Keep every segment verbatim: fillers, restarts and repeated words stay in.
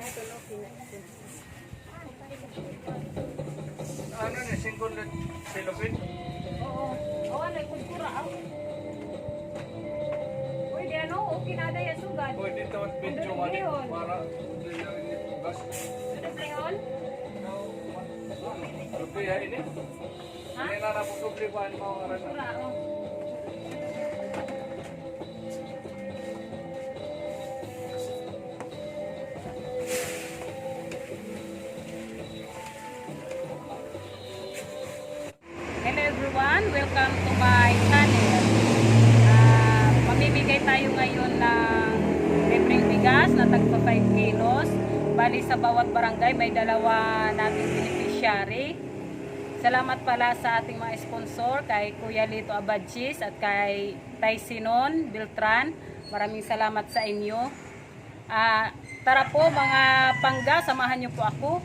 Ano ni, single cellophane? Oo. Awa na, ikudkura, aw. Pwede, ano, okay na ada ya sugad. Pwede tawad video, ano, para dili na ini bugas. Ano, Leon? Ano kaya ini? Ha? Ini na napusublihan mo ang oras. Sura, oh. Hello everyone, welcome to my channel. Ah, mamimigay tayo ngayon ng libreng bigas na tagpa five kilos. Bali sa bawat barangay may dalawa nating beneficiary. Salamat pala sa ating mga sponsor, kay Kuya Lito Abadjis at kay Tay Sinon Beltran. Maraming salamat sa inyo. Ah, tara po, mga pangga, samahan niyo po ako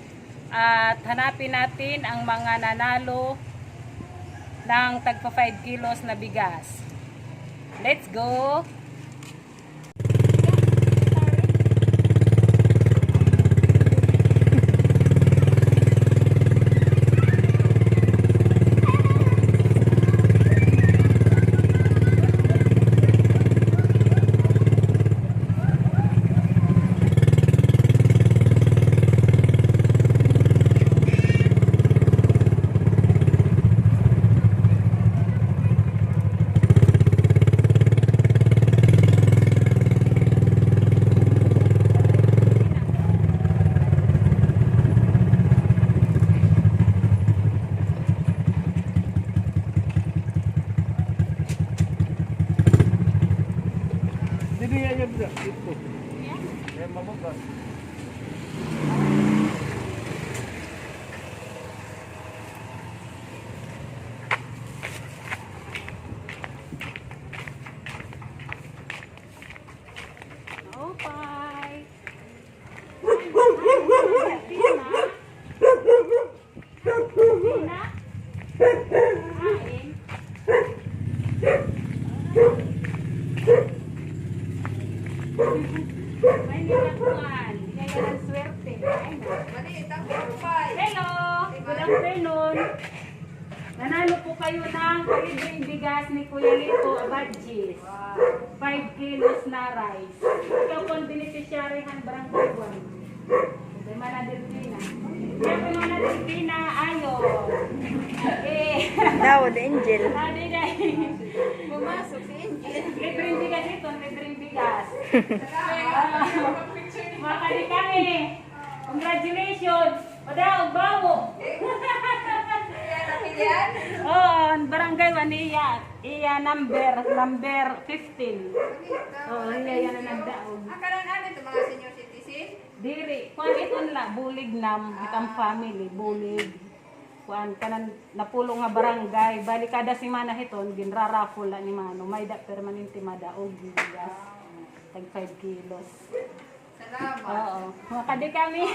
at hanapin natin ang mga nanalo ng tagpa five kilos na bigas. Let's go! Dili yan yan, dito. Yan, mabukas. Maupay. Pina. Pina. Kain. May nilagyan. Kaya ang swerte. Ay, na. Hello. Good afternoon. Nanalo po kayo ng libreng bigas ni Kuya Lito Abadjis. Five kilos na rice. Ikaw po ang beneficiary han barangay one. Kay Mana Delfina. Kaya po Mana Delfina, ayo. Eh. Daw, the angel. Sabi na eh. Pumasok si Angel. Libreng bigas ito, libreng bigas. Salamat. Ah, makadi kami. Congratulations! Padaog bawo! Yan, okay yan? Oo, barangay one iya. Iya number, number fifteen. Oo, iya, iya na nagdaog. Ah, kanan ano ito, mga senior citizen? Diri, kuan ito nila, bulig nam, itang family, bulig. Kuan, kanan napulo nga barangay, bali kada semana hiton, ginraraffle na ni Mano, may da permanente madaog, bigas. Tag five kilos. Salamat. Oo. Makadi kami.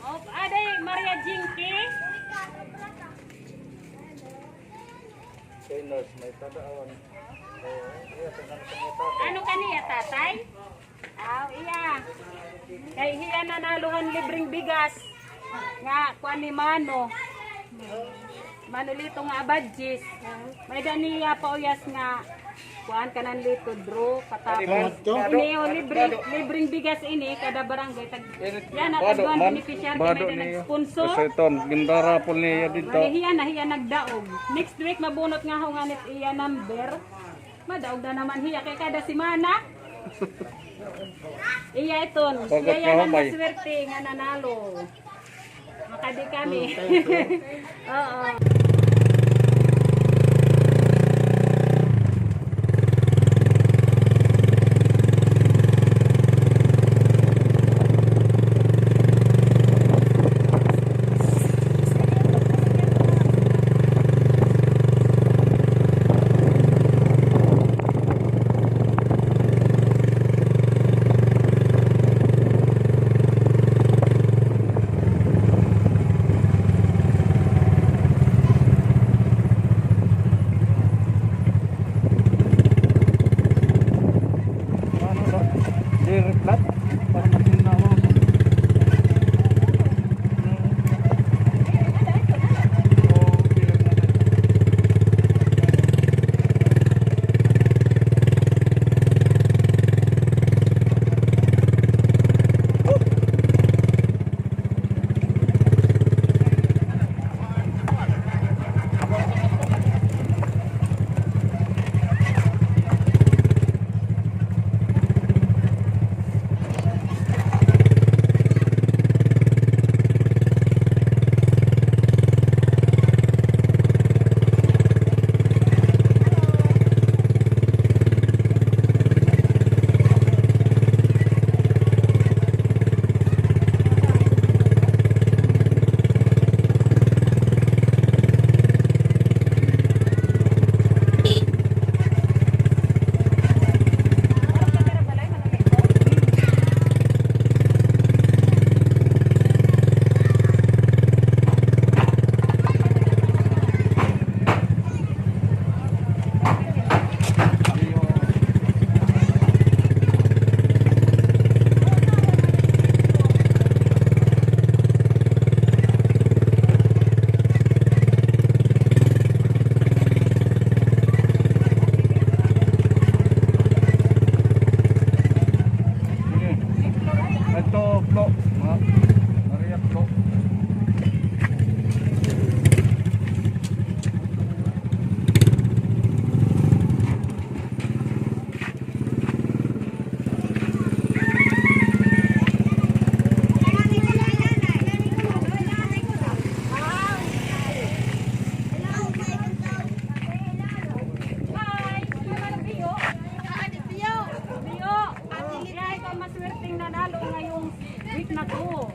Op, aday Maria Jinky. Kay nurse, may tada awan. Ano kaniya, tatay? Aw, iya. Kay hiya nanalo han libreng bigas. Nga, kuan ni Mano. Manolito nga Abadjis. May-ada niya pauyas nga kuan kanan Lito draw, katapos ini, o, libre, libreng bigas ini, kada barangay, tag, yana, tag duha beneficiary, may-ada nag-sponsor. Sa iton, ginraraffle niya dito. Bali, hiya na, hiya nagdaog. Next week, mabunot nga ho nganit iya number. Madaog na naman hiya kay kada semana. Iya iton, iya yana nga swerte nga nanalo. Makadi kami. Oo. Oh,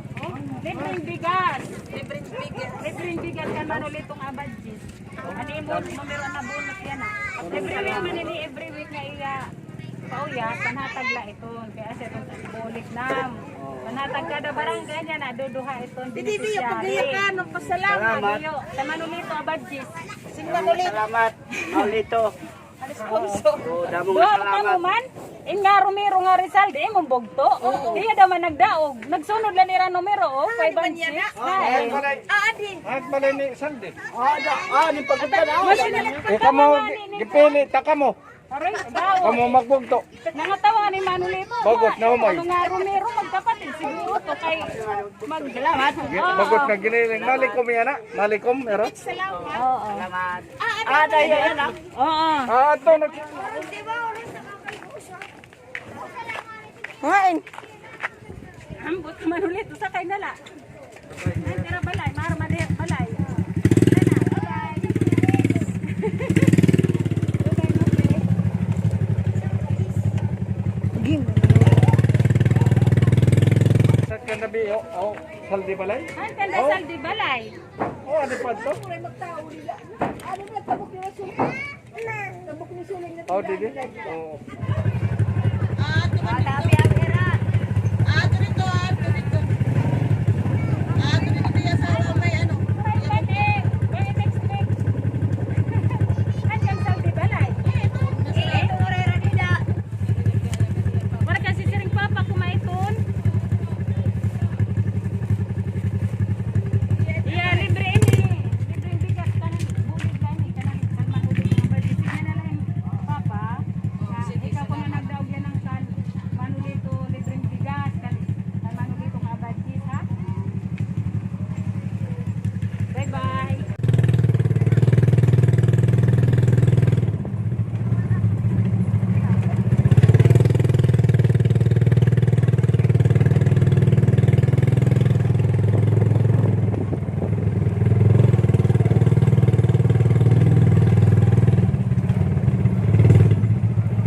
libreng bigas. Libreng bigas. Libreng bigas kan Manolito nga Abadjis. An imo numero nabunot yana. Every week man ini, every week nga iya pauyas, panhatag la iton. Kay asya iton bulig nam. Panhatag kada barangay niya na, duduha iton beneficiary. Didi, didi, pagaya ka, no, pasalamat. Salamat. Iyo, kan Manolito Abadjis. Sing Manolito. Salamat, Manolito. Sponsor. Oh, damo nga salamat. Kamo man, in nga Romero nga Rizal, di mo bugto. Oo. Iya daw man nagdaog. Nagsunod la nira numero, oh, five one six. Ay, balay. Ah, adi. Ay, balay ni Saldi. Ah, da, ah, ni pagkita na. Mas yun na. Eh, kamo, gipili ta kamo. Aray, daog. Kamo magbugto. Nangatawa ni Manolito. Bagot na humay. Ano nga Romero, magkapatid siguro to kay mag-, salamat. Bagot na giniling. Malikom yana. Malikom, ero? Salamat. Oo. Salamat. Ah, dahil yan, ah. Oo. Ah, ito, nag- Hain. Ambot man ulit, sakay na la. Ay, tira balay, mara mali balay. Tara, balay. Sa kanabi, oh, oh, Saldi Balay? Ay, kanda Saldi Balay. Oh, ano pa ito? Ano na, tabok nila sulit? Oh, didi? Oo. Ah, dami ang pera. Ah, dito, ah, dito. Ah, dito, dito, sa may ano. Ay, kan Saldi Balay. Eh, ito, ito, ito, ito. Wala kasi siring papa ko maiton. Iya, libre ini. Libre bigas kanan, bulig gani, kanan, kan Manolito nga Abadjis. Sige na lang, papa. Ikaw ko na nagdaog yana kan Manolito, libre bigas, kan, kan Manolito nga Abadjis, ha? Bye-bye.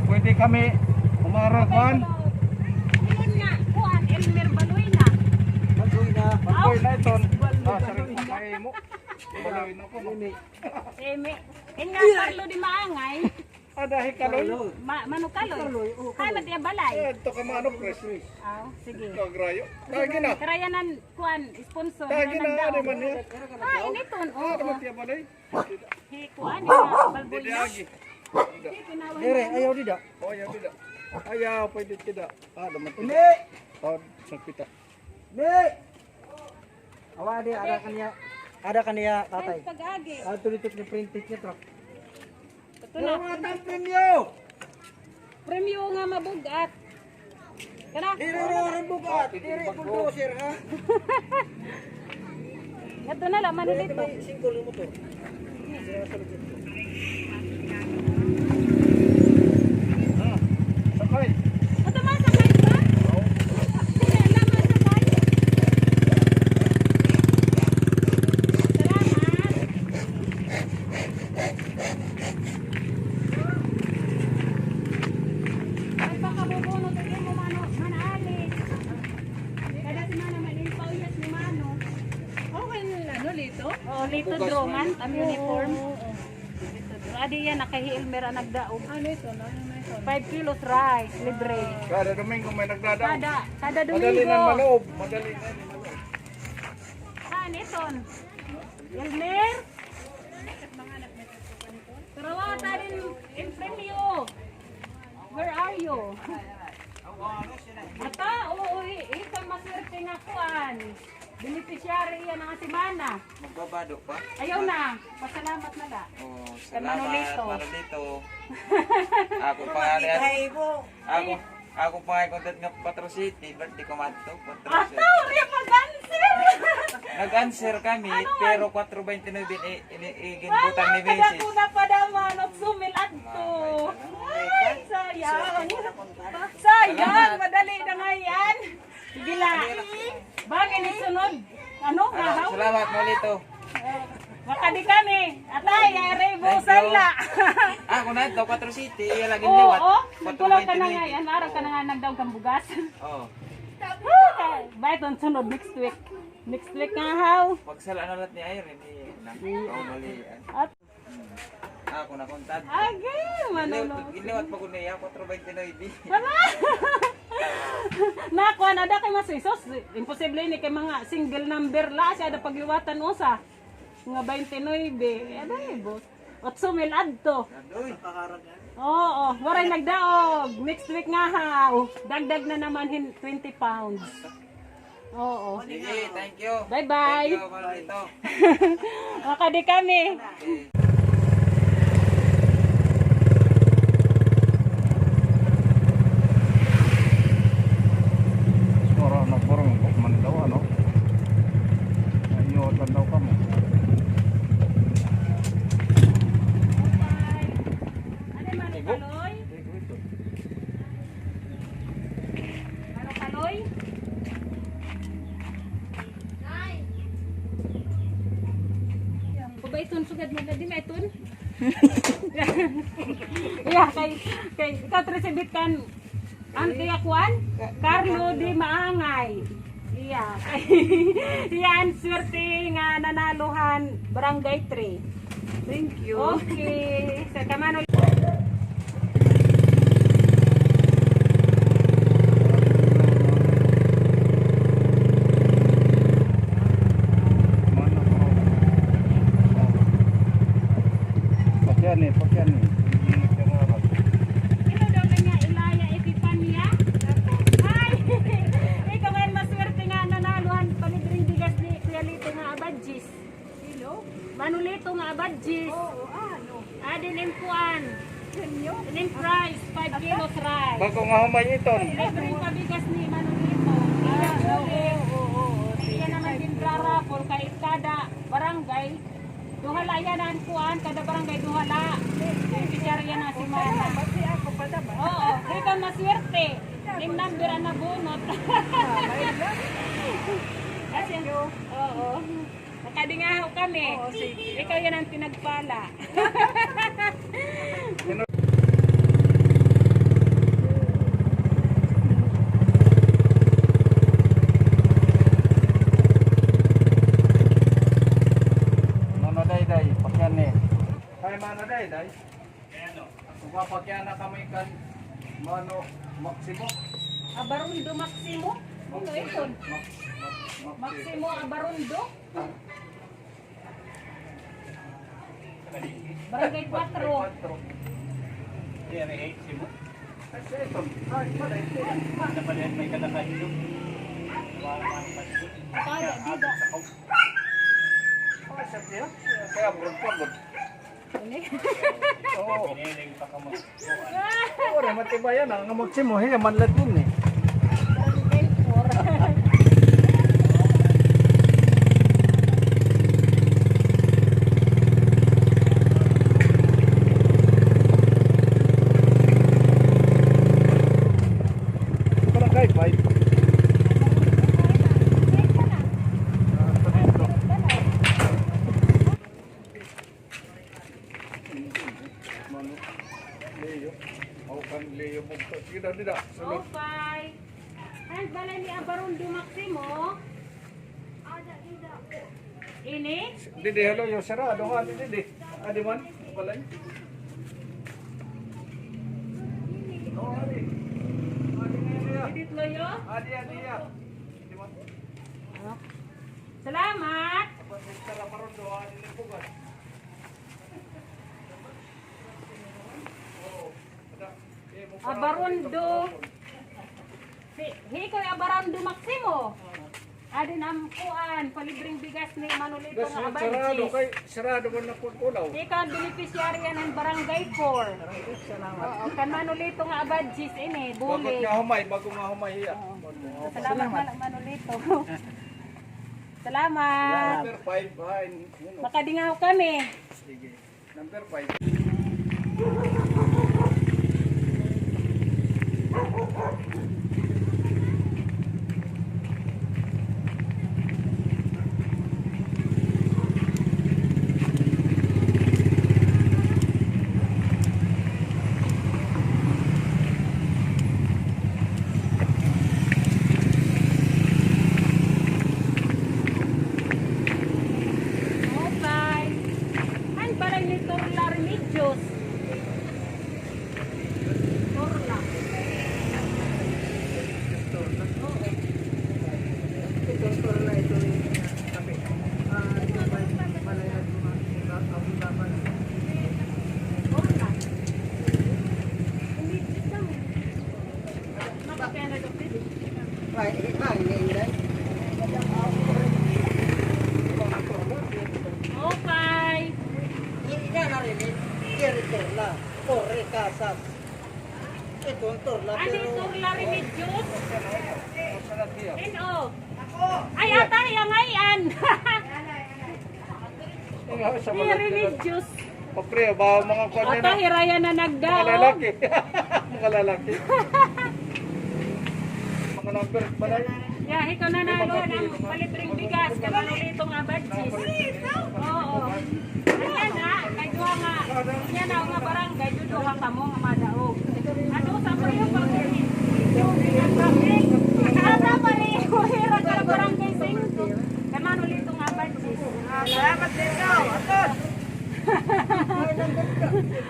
Pwede kami umara, kuan? Ingon nga, kuan, Elmer Baloy na. Baloy na. Baloy na iton. Ah, sorry. Ay, mo. Baloy na po, no? Eme. Ingon nga, Carlo di Maangay. Ah, dahil Kaloy? Ma-, Mano Kaloy? Kaloy, oo, Kaloy. Ay, matiya balay. Eh, ito ka Mano, Chris. Ah, sige. Ito, agrayo. Lagi na. Karayanan, kuan, sponsor. Lagi na, ano man niya? Ah, initon. Ah, oo. Matiya balay. Hi, kuan, balboy na. Didi agi. Dire, ayaw dida. Oh, ayaw dida. Ayaw, pwede dida. Ah, daman dida. Hindi. Oh, sakita. Hindi. Awa, di, ada kaniya, ada kaniya, tatay. Ay, pag-agi. Ah, tulitot ni printit niya to. Ito na. Wala tang premyo! Premyo nga mabug-at. Kana? Diri ro rin bug-at. Diri bulldozer, ha? Ito na lang, Manolito. May singkol yung motor. Ah, sakay. Ito, masakay ba? Oo. Sige, alam, masakay. Salamat. Ay, pakabubunot, hindi mo mano, manali. Kada semana man, yung pauyas ni Mano. Okay, ano, Lito? Oo, Lito Druman, ang uniform. Oo, oo. Lito Druman. Adi yan, nakahi Elmer ang nagdaog. Ano ito? Ano ito? Five kilos rice, libre. Kada Domingo may nagdadaog. Kada, kada Domingo. Madali na manoob. Madali na manoob. Saan ito? Elmer? Tarawata din in premyo. Where are you? Ata, oo, i-, ikaw maswerte nga kuan. Beneficiary iya nga semana. Magbabado pa? Ayaw na. Pasalamat na la. Oh, salamat, Manolito. Manolito. Ako pa nga, ako, ako pa nga content nga Quatro City, birthday ko madto, Quatro City. Ata, uri mag-answer. Nag-answer kami, pero kuatro veintinuebe ini, ini, iginbutang ni misis. Kadako na pa daw, manot sumil adto. Ay, sayang. Sayang, madali na nga yan. Sige la. Bangin isunod. Ano, mahaw? Salamat, Manolito. Makadi kami. Atay, ay, Ray, busay la. Ako na ito, Quatro City, iya lagi liwat. Oo, nagkulaw ka na nga yan. Araw ka na nga nagdaog kang bugas. Oo. Bait an sunod next week. Next week nga haw. Pagsala na lat ni Irene, eh, nang kaumalian. At ako na kontad. Agi, manunod. Giliwat pa ko niya, kwatro bente nuebe. Hala! Nakuan, ada kay mas isos. Imposible ini kay mga single number la, siya ada pagliwatan usa. Mga bente nuebe. Ada, eh, boss. Otso mil adto. Adoy. Oo, waray nagdaog. Next week nga haw. Dagdag na naman hin twenty pounds. Oo. Sige, thank you. Bye-bye. Thank you, Manolito. Makadi kami. Okay. Para nagbarong man daw, ano? Ay, iyo, tan daw kamo. Ano, Manong Kaloy? Manong Kaloy? Ay. Ba iton sugad mo na din, iton? Iya, kay, kay, ikaw, Trisibit kan, an kay Akuan? Carlo de Maangay. Iya, kay, iya an swerte nga nanalo han Barangay three. Thank you. Okay. Sa kamano Pakiani, pakiani. Ito daw kanya Ilaya Epifania. Ay! Ikaw man maswerte nga nanalo han palibreng bigas ni Kuya Lito nga abadjis. Hello? Manolito nga abadjis. Oo, ano? Adi in kuan. Ganyo? In price, five kilos rice. Bag-o nga humay iton. Libre pa bigas ni Manolito. Ah, oo, oo, oo. Kay iya naman ginrarapol kay kada barangay, duha la yana an kuan, kada barangay duha la. Beneficiary yana an semana. Basi ako pa dapat. Oo, ikaw maswerte. Nim number an nabunot. Ah, mayroon. Kasi, oo. Makadingahaw kami. Oo, sige. Ikaw yana an pinagpala. Mano Dayday, pakiani. Hi, Mano Dayday. Ano? Magpapakiana kami kan Mano Maximo. Abarundo Maximo? Ano iton? Max-, Max-, Maximo. Maximo Abarundo? Barangay four. Barangay four. Di, ano, eh, Maximo? Ay, sa iton. Ay, pala, ito. Ano pala yan? May kadakadyo. Wala naman ang kadyo. Kaya, di ba? Sa kau-, ah, sa tiyan? Kaya, abroad pa, abroad. Ini? Oo. Piniling pa ka mo. Ora, matibayan na nga Maximo, hiya man Latin, eh. Barangay five. Ah, sa dito. Mano, Leo. Aw, kan Leo mo. Sige na, dida. Sunod. Opay. Ay, balay ni Abarundo Maximo. Ini? Didi, hello, yo, sarado nga, didi. Adi man, balay. Oh, adi. Adi nga, adi, ah. Didi, Loyo? Adi, adi, ah. Adi man. Salamat. Abarundo. Si, hi Kuya Abarundo Maximo. Adi na an kuan, palibreng bigas ni Manolito nga abadjis. Sarado kay, sarado man na pud ulaw. Ikaw an beneficiary yana han Barangay four. Salamat. Oo, kan Manolito nga abadjis ini, bulig. Bag-o nga humay, bag-o nga humay hiya. Oo. Salamat, Manolito. Salamat. Number five, ah, in-, yun, oh. Makadingaw kami. Sige. Number five. Contour la, Ani, pero Turla Remedios. Sino? Ay, ata, yang ay, an. Ni Remedios. O, pre, ba, mga kuwan Ata, na. Hiraya na nagdao. Mga lalaki. Mga lalaki. Mga number, balay. Ya, ikaw na nalo, ano, palibreng bigas, kay Manolito nga badges. Oo. Ayan, ha, kay duha nga, niyan na nga barangay, duduha kamo nga madaog. Ano, sa pareho pa rin. Sa pareho, hira ka barangay singko. Kay Manolito nga badges. Ah, salamat dito. Atos.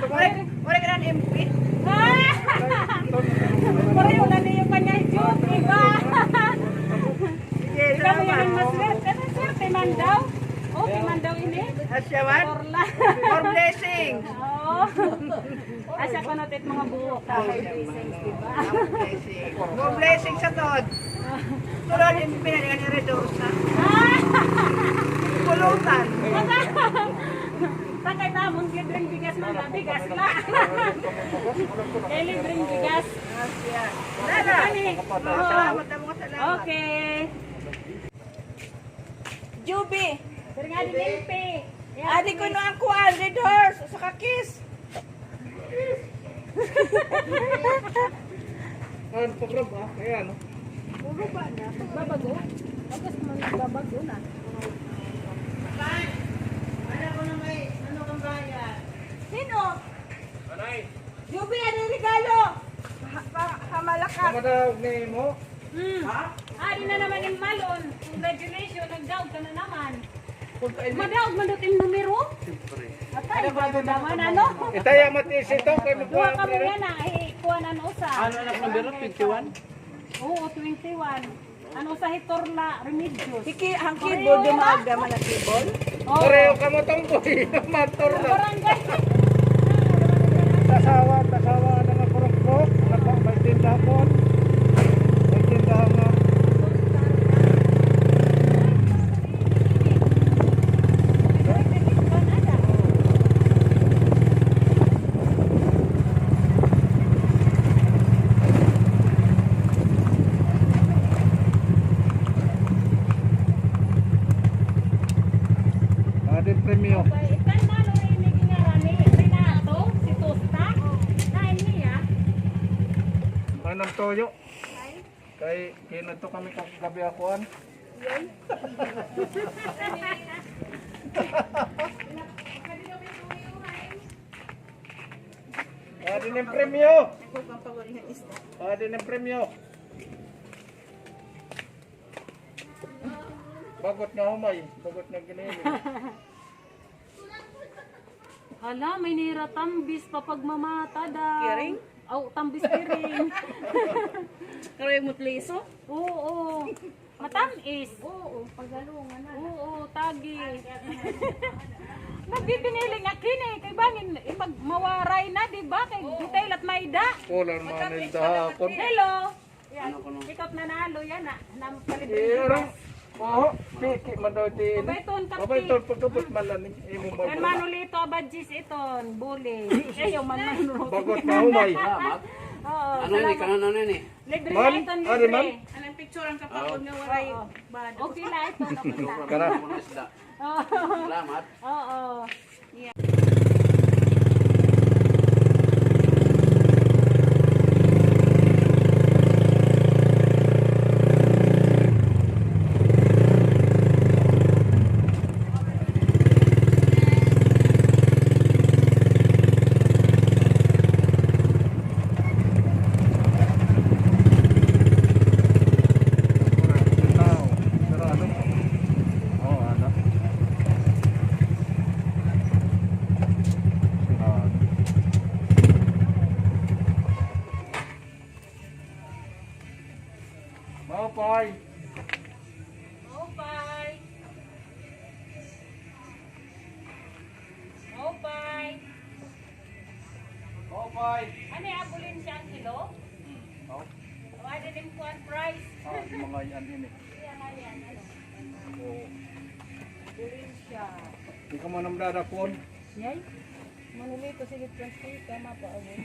Wala, wala ka na M P? Pareho na niyo pa niya, Jud, iba. Sige, ikaw mo salamat. Yan ang maswerte. Ano swerte man daw? Okay man daw ini. Asya man? Orla. More blessings. Oo. Asya ko na tit mga buhok. More blessings. More blessings sa tod. Tulad yung pinalikan ni Redosa. Ah! Pulutan. Sakay tamon, libreng bigas man la, bigas la. Kay libreng bigas. Asya. Dala. Kani? Oo. Salamat, salamat. Okay. Juby. Sir nga, di Limpi. Adi ko no ang kuan, Red Horse, sa kakis. Ano, pag-rub, ah. Ayan, oh. Puro ba na? Babago? Bagas man, babago na. Ano ko na may, ano kang bayan? Sino? Anay. Juby, ano yung regalo? Ha, ha, ha, malakas. Ang madaog ni mo? Hmm. Ha? Ari na naman yung malon. Congratulations, nagdaog ka na naman. Madaog man doon yung numero. Siyempre. Atay, ano ba naman, ano? Itaya matiis ito, kay magkuha. Duha kamo yan, ah. Eh, kuha na, ano, usa. Ano anak numero? Twenty-one? Oo, twenty-one. Ano sa hitor la, Remedios? Hiki, ang keyboard, yung mga agda man ang keyboard? Oo. Pareho kamo tomboy, mator la. Barangay. Tasawa, tasawa, ano nga, purok-purok, napa, may tinda po. May tinda nga. Adi premyo. Itan na, no, ini ginarani, Renato, si Tosta. Kain niya. Anong toyo? Kay, kinadto kami kagabi ha kuan. Adi na yung premyo. Adi na yung premyo. Bagot nga humay, bagot nga ginili. Hala, may nira tambis pa pagmamata daw. Kiring? Aw, tambis kiring. Karuyag mo liso? Oo. Matamis. Oo, pagalungan na. Oo, tagi. Nagbibinili nga kini, kay bangin, eh, mag-, mawaray na, di ba? Kay detail at mayda. Wala man ang dahakon. Hello. Yan. Ano kuno? Ikaw nanalo yan, ah. Nam-, palibre. Eh, bigas. Oo, piki man daw din. Babay ton, kapti. Babay ton, pagkabot man lang, eh. Imo ba? Kan Manolito, Abadjis iton, buli. Ayaw man, Manolito. Bagot na humay. Salamat. Oo, ano ini? Salamat. Kanan ano ini? Libre na iton, libre. Anong picture ang kapagod nga waray? Oo. Bad. Okay na ito, okay na. Kana. Oo. Salamat. Oo. Maupay. Maupay. Maupay. Maupay. Ano yung ambulansya ang kilo? Hmm. Oh. Wala din kuan price. Ah, mga yan din eh. Iya nga yan, ano? Oo. Ambulansya. Di ka man ang dadakon. Yay? Manolito, sige, transfer ka, mapaawin.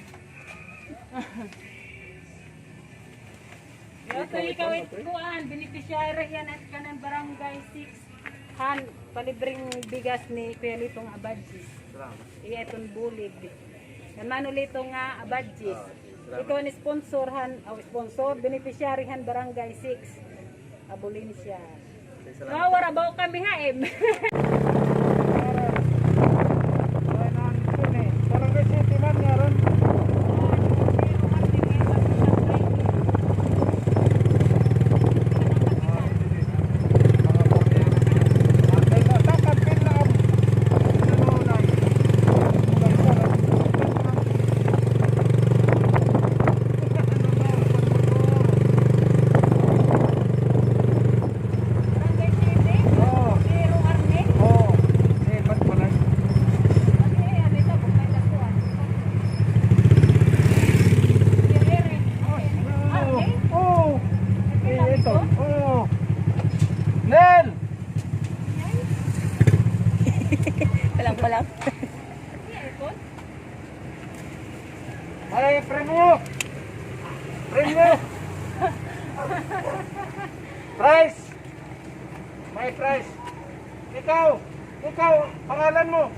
Okay, ikaw it kuan, beneficiary han kanan Barangay six. Han, palibreng bigas ni Kuya Lito nga Abadjis. Iya iton bulig. Kan Mano Lito nga Abadjis. Ikaw an sponsor han, aw, sponsor, beneficiary han Barangay six. Abulencia. Mawara ba kami ha, em? Barangay City man nga ron. Barangay City? Oo. Pero Arnel? Oo. Eh, ba't pala? Ano eh, ano ito? Bukay na kuwan. Iri-iri. Arnel? Oo. Eh, ito. Oo. Nel! Palang, palang. Ano yan, ito? Ay, premyo! Premyo! Prize! May prize! Ikaw! Ikaw! Pangalan mo!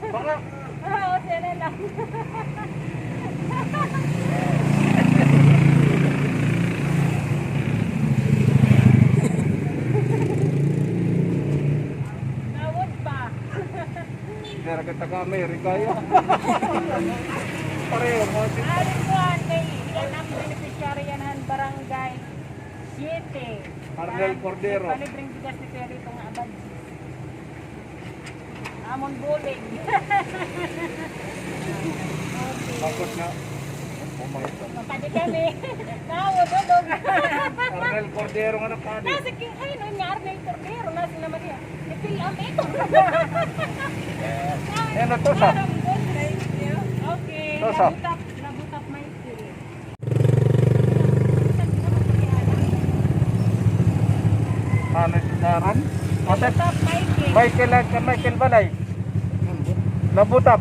Baka... Oo, siya na lang. Nawod pa. Dara ka taga Amerika, ya. Pareho mo si... Ari kuan, kay iyan an beneficiary yana han Barangay Siete. Arnel Cordero. Palibreng bigas ni Kuya Lito nga Abadjis. Amon bulig. Okay. Bakit nga? Mapadi kami. Nawo, dodog. Arnel Cordero nga napadi. Nasa ki-, ay, no, nga Arnel Cordero, nasa naman niya. Ipil ang ito. Eh, natusa. Okay. Tusa. Nabutap, nabutap may ipil. Ano si Daran? Ate? Nabutap, Michael. Michael, ah, Michael Balay. Nabutap.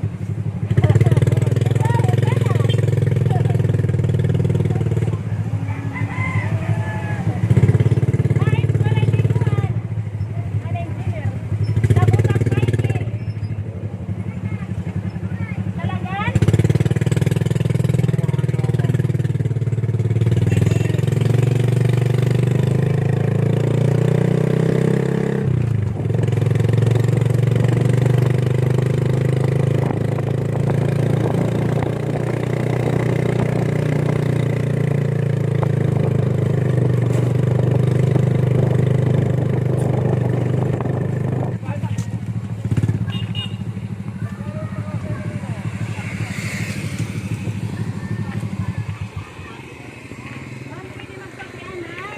Ma'am, pwede magpakianay?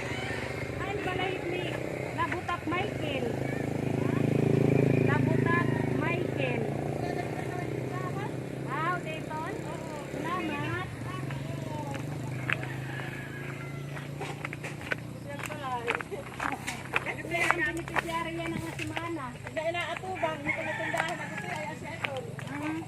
Ay, balay ni Nabutap Michael. Nabutap Michael. Ah, okay, ton. Salamat. Ito na an beneficiary yana nga semana. Ina-, inaatubang, ito na tindahan, nag-upiay, asya ito. Ah.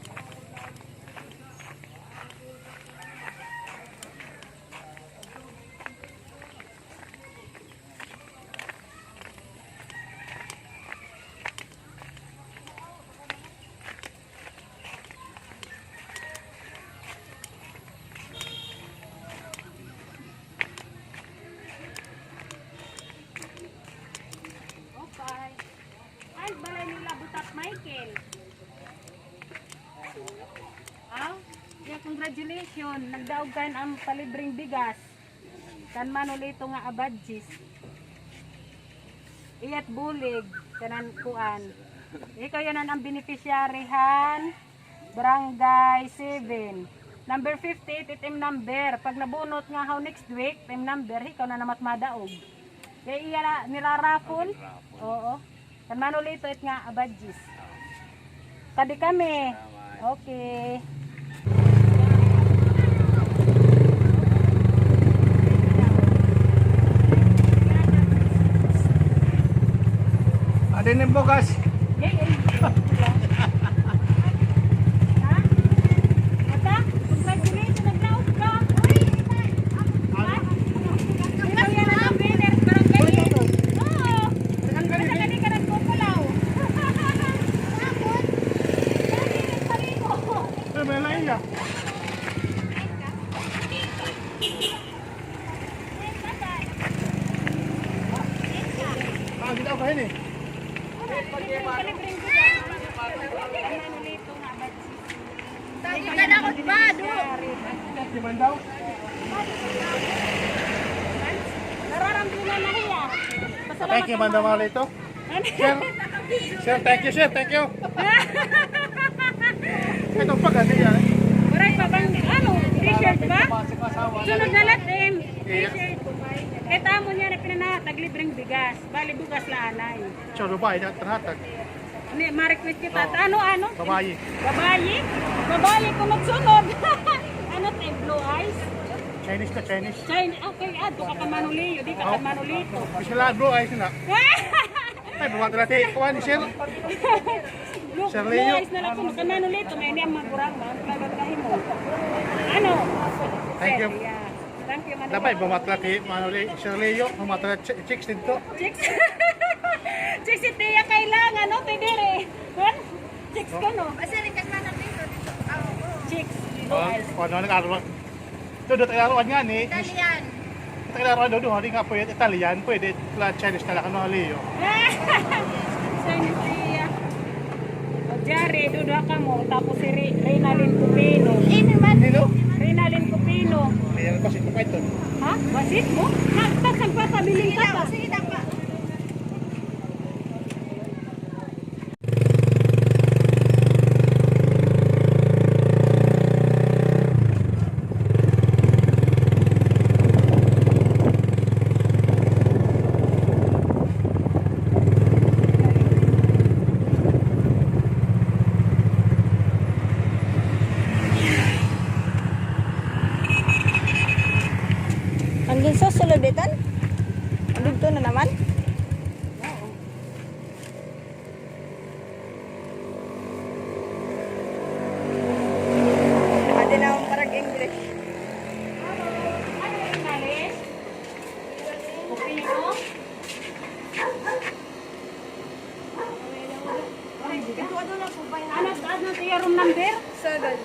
Okay. Ay, balay ni Nabutap Michael. Aw, ya, congratulations. Nagdaog ka hin am palibreng bigas. Kan Manolito nga Abadjis. Iya it bulig, kanan kuan. Ikaw yana an beneficiary han Barangay seven. Number fifty-eight, it im number. Pag nabunot nga haw next week, it im number, ikaw na naman it madaog. Kay iya la, nira-raffle. Oo. Kan Manolito it nga Abadjis. Kadi kami. Okay. Adi na it bugas. Ha? Ata? Congratulations, naglaog ka. Uy! Ha? Ako ini. Tago ka na ako, bado. Nararamdaman na niya. Thank you, Manda Marlito. Sir, sir, thank you, sir, thank you. Ito pa, kasi yan. Waray pa bang, ano, t-shirt ba? Sunod na natin. T-shirt. Kahit amo niya na pinanatag libreng bigas. Bali, bugas la anay. Siya, babaye, na, tinahatag. Ni, ma-request kita. Oo. Ano, ano? Babaye. Babaye? Babaye, kunot-sunod. Ano, te, blue eyes? Chinese na, Chinese. Chinese, okay, ah, doon ka kan Manolio, di ka kan Manolito. Gusto la, blue eyes na. Ay, buhat na ti, kuha ni Sir. Blue, Sir Leo. Blue eyes na la, kung kan Manolito, may niyang magurang, man, kaya ba tayo mo? Ano? Thank you. Sir, yeah. Thank you, Manolito. Dapat buhat na ti, Manolito, Sir Leo, buhat na chi-, chicks dito. Chicks. Chicks si Tia kailangan, no? Pwede rin. Huh? Chicks ko, no? Kasi rin kailangan dito, dito. Ah, oo. Chicks. Oh, ano, nag-aro. Dudot Tagalog nga ni. Italian. Tagalog nga, Dodo, hindi nga pwede Italian, pwede la Chinese na la, ano, Leo. Chinese siya. O, Jare, Dodo, ka mo, tapos si Re-, Renalyn Cupino. Sino? Renalyn Cupino. Ayan, basit mo pa ito. Ha? Basit mo? Nagtas, nagpapabiling ka pa. Sige daw, sige daw pa. An ginsusulod iton? Didto na naman? Ate na akong parag English. Ano, ano na po ba yun? Ano, ano, tiya room number? Seven.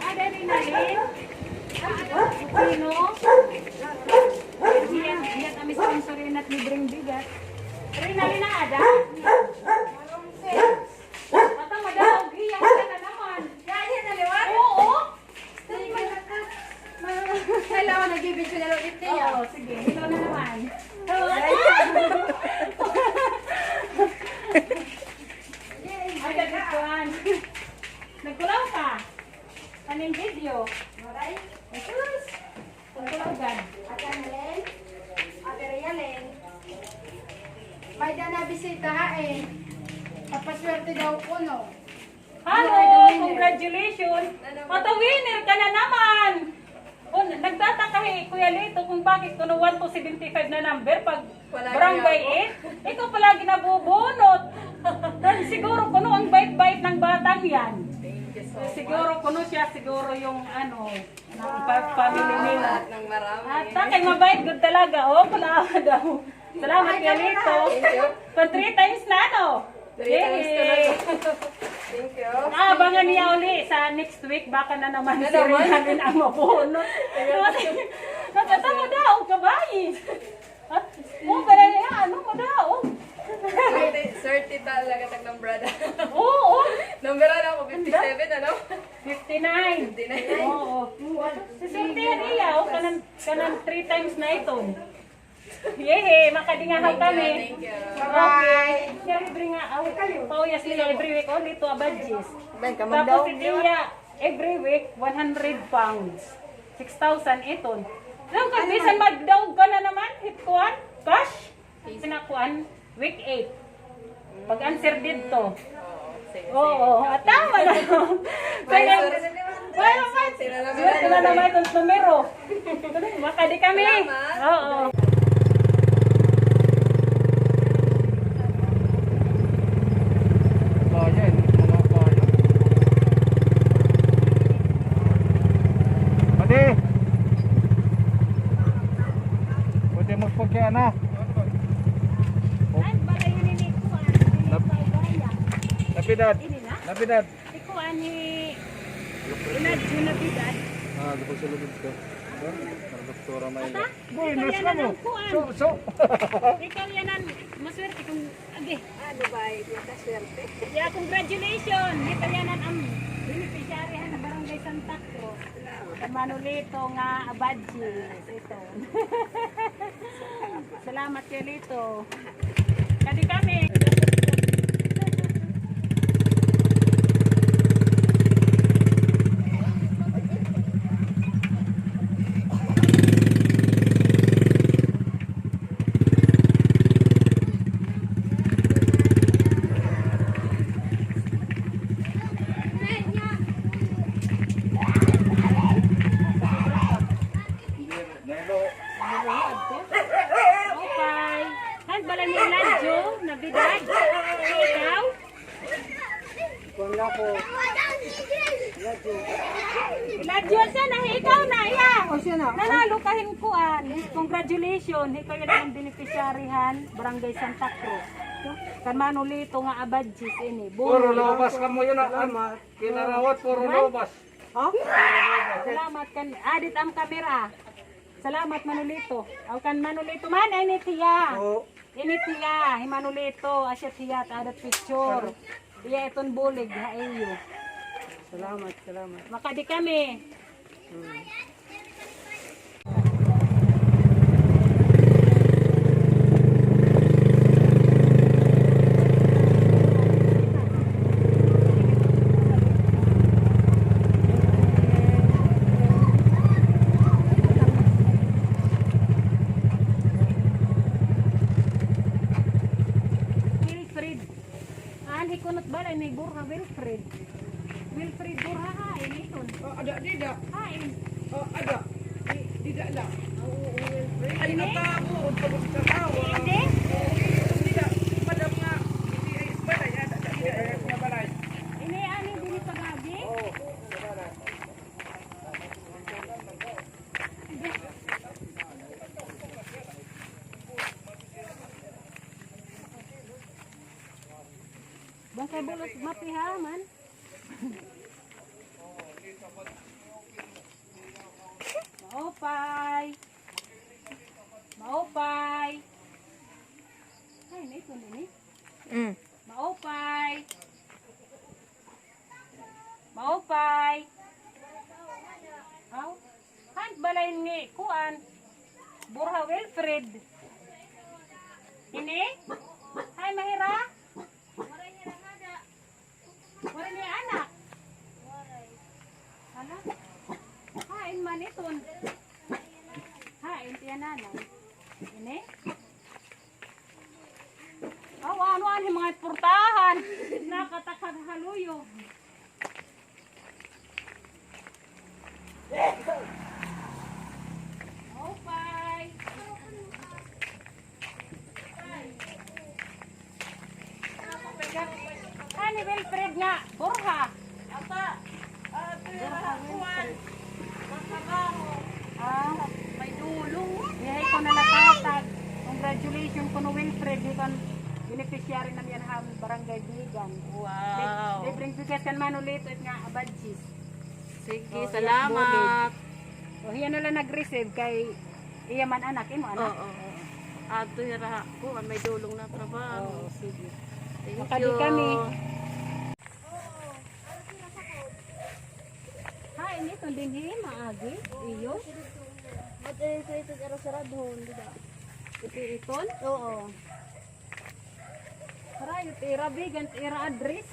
Ada rin na rin. Sino? Iya, iya kami sponsor yun at libreng bigas. Rinalin na ada. Ata madaog hiya ka na naman. Kaya na liwat? Oo. Hello, nagbibidyo na lang ulit niya. Oo, sige. Hello na naman. Hello. Ay, nagkuhan. Nagkulaw ka? Aning video? Maray. Jesus! Nagkulaw gad. Ate Annalyn? Ate Rialyn? May da na bisita ha eh. Papaswerte daw kuno. Hello! Congratulations! Ata winner ka na naman! O, nagtataka hi Kuya Lito kung bakit kuno one to seventy-five na number pag barangay eight. Ikaw palagi nabubunot. Then siguro kuno ang bait-bait ng batang yan. Thank you so much. Siguro kuno siya, siguro yung ano, ng pa-, family nila. Salamat ng marami. At takay, mabait gud talaga. O, kuno daw. Salamat, Kuya Lito. Thank you. Pang three times na, ano? Three times ka na. Yay! Thank you. Abangan niya uli sa next week. Baka na naman si Rinalyn ang mabunot. Kasi, nagkatawa daw, kabay. At, o, pala niya, ano mo daw? Swerte, swerte talaga tag number da. Oo. Number na ako, fifty-seven, ano? Fifty-nine. Fifty-nine. Oo. Swerte niya, o, kanan, kanan three times na ito. Yehey, makadingahaw kami. Thank you, thank you. Bye-bye. Okay. Siya libre nga, aw, pauyas nila every week, only two abadjis. Tapos si Tia, every week, one hundred pounds. Six thousand iton. Daw ka, bisan magdaog ka na naman, hit kuan, cash. Sinakuan, week eight. Pag-answer didto. Oo, sige, sige. Oo, tama na. Kaya, wala pa. Swerte na naman itong numero. Makadi kami. Salamat. Oo. Kaya, eh, mga kaya. Pwede. Pwede mo pagkaya na. Ay, balay ni Nico, ah. Nap-, Navidad. Ini na? Navidad. Ikaw, ani, Unad, Unabidad. Ah, gusto ko sa lubid ko. Ata? Buenos kamo. So, so. Ikaw yana an maswerte kon, agi. Ano ba, eh, nakaswerte? Yeah, congratulations. Ikaw yana an beneficiary han Barangay Santa Cruz. Kan Manolito nga Abadjis, ito. Salamat kay Lito. Kadi kami. Okay. Han balay ni Ladyo, Navidad. Ikaw? Kuan na ko. Ladyo. Ladyo, siya na, ikaw na, iya. O, siya na. Nanalo ka hin kuan. Congratulations. Ikaw yana an beneficiary han Barangay Santa Cruz. Kan Manolito nga Abadjis ini. Puro lobas kamo yana, ah. Salamat. Kinarawat, puro lobas. Ha? Salamat kan, ah, dida an kamera. Salamat, Manolito. Aw, kan Manolito man, ini tiya. Oo. Ini tiya, hi Manolito, asya tiya, ta adat picture. Iya iton bulig, ha iyo. Salamat, salamat. Makadi kami. Hmm. Wilfred. An hikunot balay ni Borja Wilfred. Wilfred Borja, hain iton? Ah, ada, dida. Hain? Ah, ada. Di, dida la. Oo, Wilfred. Ay, ini? Natago, ang pagod sa tawa. Ini? Oo, dida. Madam nga, hindi ay balay, ada, ada, dida. Ini, ani, dili pagagi? Oo, sa balay. Bangkay bulos mati ha, man. Maupay. Maupay. Ay, na ito din eh. Mm. Maupay. Maupay. Aw. Han balay ni kuan. Borja Wilfred. Ini? Hay, mahira? Waray niya anak. Hala? Hain man iton? Hain tiya nanay. Ini? Aw, ano, ano, mga portahan. Nakatakan haluyo. Maupay. Ani Wilfred nga Borja? Ata, ah, ito yung Borja Wilfred. Magtrabaho. Ah. May dulong. Dihay ko na nakatag. Congratulations kuno Wilfred, iton beneficiary na niyan ha Barangay Bigan. Wow. Lib-, libreng bigas kan Manolito it nga Abadjis. Sige, salamat. O, hiya na la nag-receive kay iya man anak, imo anak? Oo, oo. Adto hira ha kuan, may dulong na trabaho. Oo, sige. Thank you. Makadi kami. Hain iton dinhi, maagi, iyo? Mat-, eh, ito, ito, ito, saradhon, di ba? Ito, iton? Oo. Harayo, ira bigan, ira address.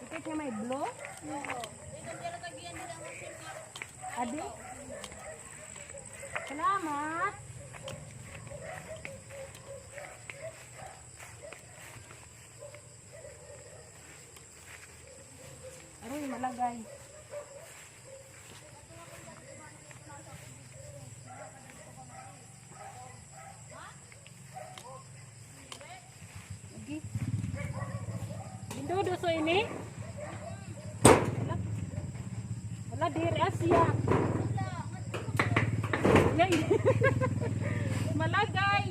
Ito siya may blue? Adi? Salamat. Aroy, malagay. Lagi. Ginduduso ini? Wala. Wala, diri, ah, siya. Yay. Malagay.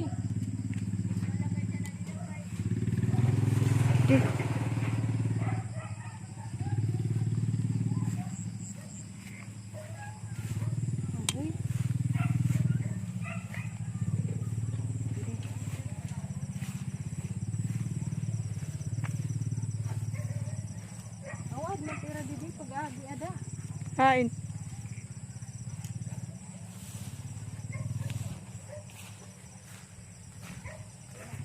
Kain.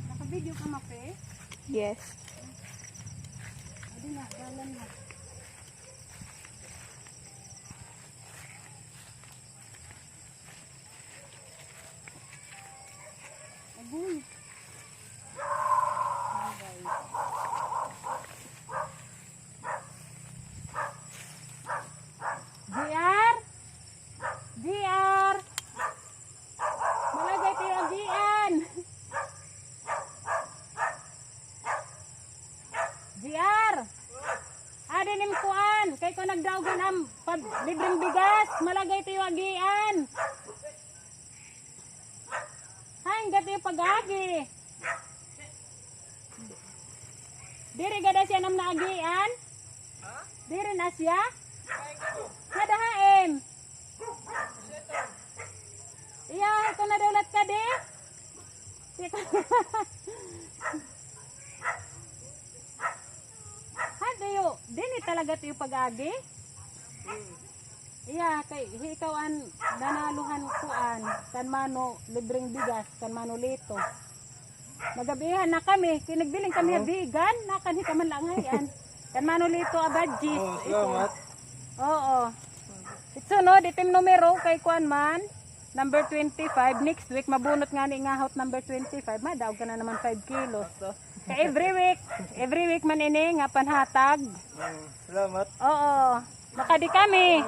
Naka-video ka, Mape? Yes. Adi na, dalan na. Agoy. G R! G R! Malagay tiyo agian! G R! Adi nim kuan, kay ko nagdaogan am pab-, libreng bigas, malagay tiyo agian. Hain gad tiyo pag-agi. Diri gad siya nam naagian? Diri na siya? Nadahain. Iya, ito na daw lat ka, di? Ha, tiyo, dini talaga tiyo pag-agi? Iya, kay ikaw an nanalo han kuan, kan Mano libreng bigas, kan Mano Lito. Nagabihan na kami, kay nagbiling kami ha Bigan, nakanhi ka man la ngay-an. Kan Mano Lito Abadjis. Oh, salamat. Oo. Itsunod, it im numero, kay kuan man, number twenty-five, next week, mabunot ngani nga hot number twenty-five, madaog ka na naman five kilos. So, kay every week, every week man ini nga panhatag. Mm, salamat. Oo. Makadi kami.